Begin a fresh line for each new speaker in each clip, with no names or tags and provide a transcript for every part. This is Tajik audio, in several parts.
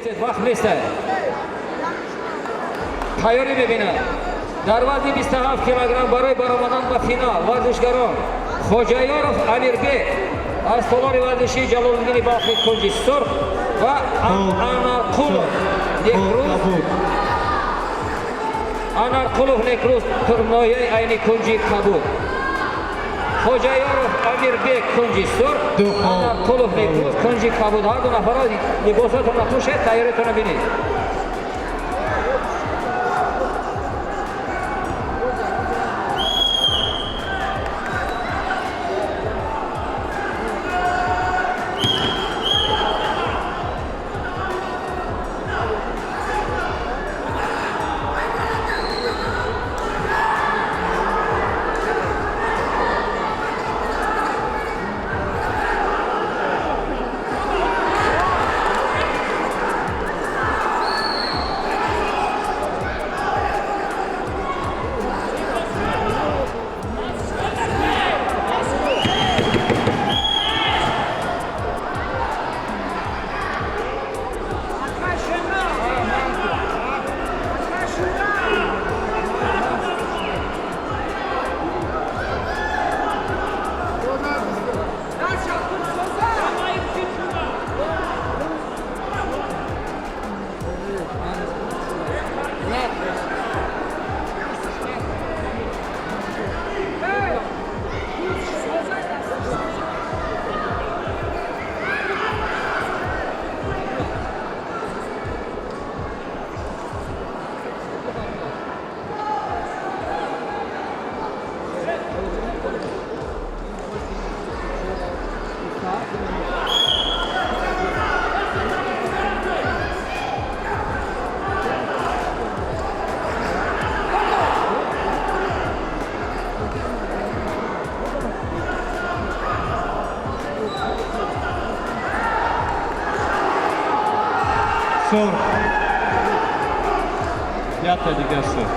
Вақт нест, тайёрӣ мебинад. Дар вазни 27 килограмм барои баромадан ба финал варзишгарон Хоҷаёров Амирбек аз толори варзишии Ҷалолиддини Балхӣ, кунҷи сурх, ва Анарқулов Некрӯз, Анарқулов Некрӯз, ноҳияи Айни, кунҷи кабуд. Хоҷаёров Амирбек, кунҷи сурх, Анарқулов Некрӯз, кунҷи кабуд. Ҳар ду нафарро либосотонро пӯшед, тайёритонро бинед.
Сурх. Якта дигар сурх.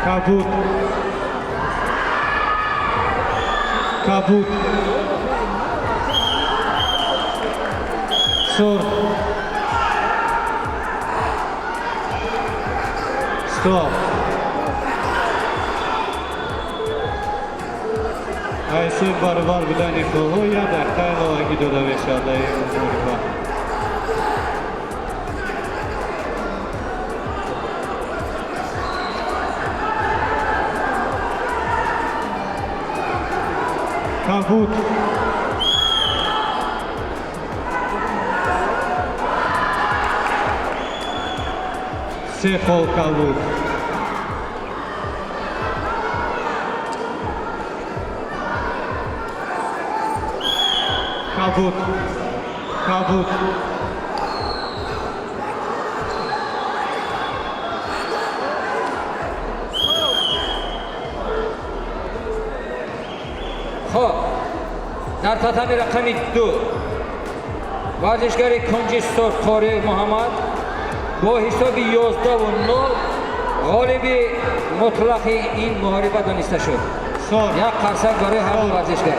Кабуд, кабуд, сурх. Стоп. Ҳайси баробар будани холҳо як дақиқа иловагӣ дода мешавад дар ин муҳориба. Кабуд. Се хол кабуд. Кабуд, кабуд.
Хоб, дар татами рақами 2 варзишгари кунҷи сурх Қориев Муҳаммад бо ҳисоби 11-0 ғолиби мутлақи ин муҳориба дониста шуд.
Сурх.
Як қарсак барои ҳар ду варзишгар.